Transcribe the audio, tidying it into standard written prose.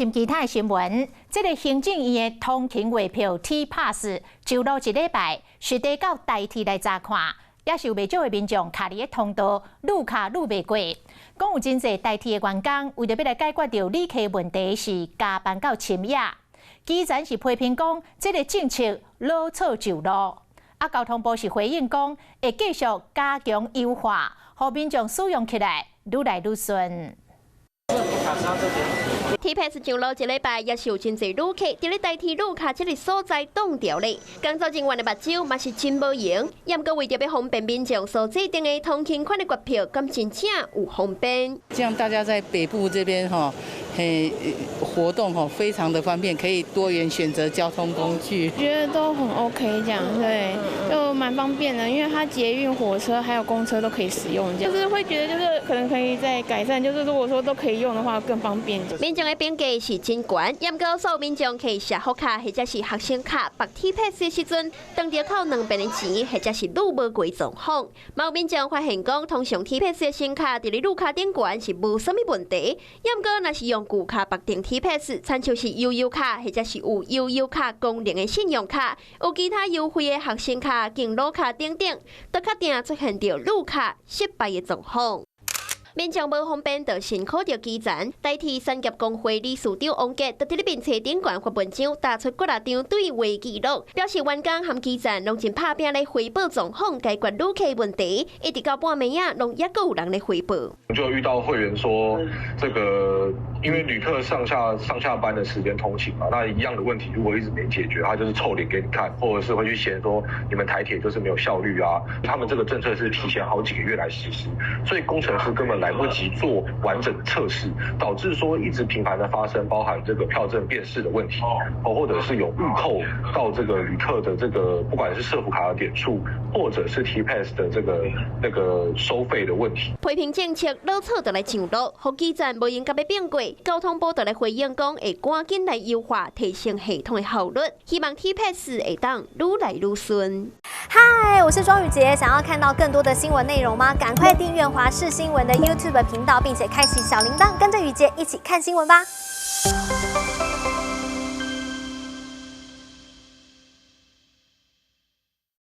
心其他的新聞，這个行政院的通勤月票 T Pass 上路一禮拜，實地到台鐵來查看，也是有袂少的民眾卡佇咧通道，擼跤擼袂過。講有真濟台鐵的員工為著欲來解決著旅客問題，是加班到深夜。基層是批評講，這个政策老錯上路。啊，交通部是回應講，會繼續加強優化，予民眾使用起來愈來愈順。 T Pass 上路一禮拜，也是有真濟旅客佇咧台鐵擼跤這个所在擋著咧。工作人員的目睭嘛是真無閒，毋過為著欲方便民眾所制定的通勤款的月票，敢真正有方便？這樣大家在北部這邊吼，嘿，活動吼非常的方便，可以多元選擇交通工具。覺得都很 OK，這樣對，就蠻方便的，因為它捷運、火車還有公車都可以使用，這樣就是會覺得就是可能可以再改善，就是如果說都可以用的話更方便。民眾的評價是真懸，毋過所有民眾提社福卡或者是學生卡縛 T Pass 的時陣，當著扣兩遍的錢，或者是擼無過狀況。嘛有民眾發現講，通常 T Pass 的新卡佇咧擼跤頂懸是無啥物問題，毋過若是用舊卡縛定 T Pass，親像是悠遊卡或者是有悠遊卡功能的信用卡，有其他優惠的學生卡、敬老卡等等，都較定出現著擼跤失敗的狀況。民眾無方便，就辛苦著基層。台鐵產業工會理事長王傑，就佇咧面冊頂懸發文章，打出幾若張對話記錄，表示員工和基層攏真拍拚咧回報狀況，解決旅客問題，一直到半暝仔，攏猶閣有人咧回報。就遇到會員說，這個因為旅客上下上下班的時間通勤嘛，那一樣的問題如果一直沒解決，他就是臭臉給你看，或者是會去嫌說你們台鐵就是沒有效率啊。他們這個政策是提前好幾個月來實施，所以工程師根本來不及做完整的測試，導致說一直頻繁的發生，包含這個票證辨識的問題，哦，或者是有誤扣到這個旅客的這個，不管是社福卡的點數，或者是 T Pass 的這個那個收費的問題。批評政策老錯就來上路，予基層無閒佮欲變過，交通部就來回應講，會趕緊來優化提升系統的效率，希望 T Pass 會當愈來愈順。嗨，我是莊宇傑，想要看到更多的新聞內容嗎？趕快訂閱華視新聞的 YouTube 頻道，並且開啟小鈴鐺，跟着宇傑一起看新聞吧。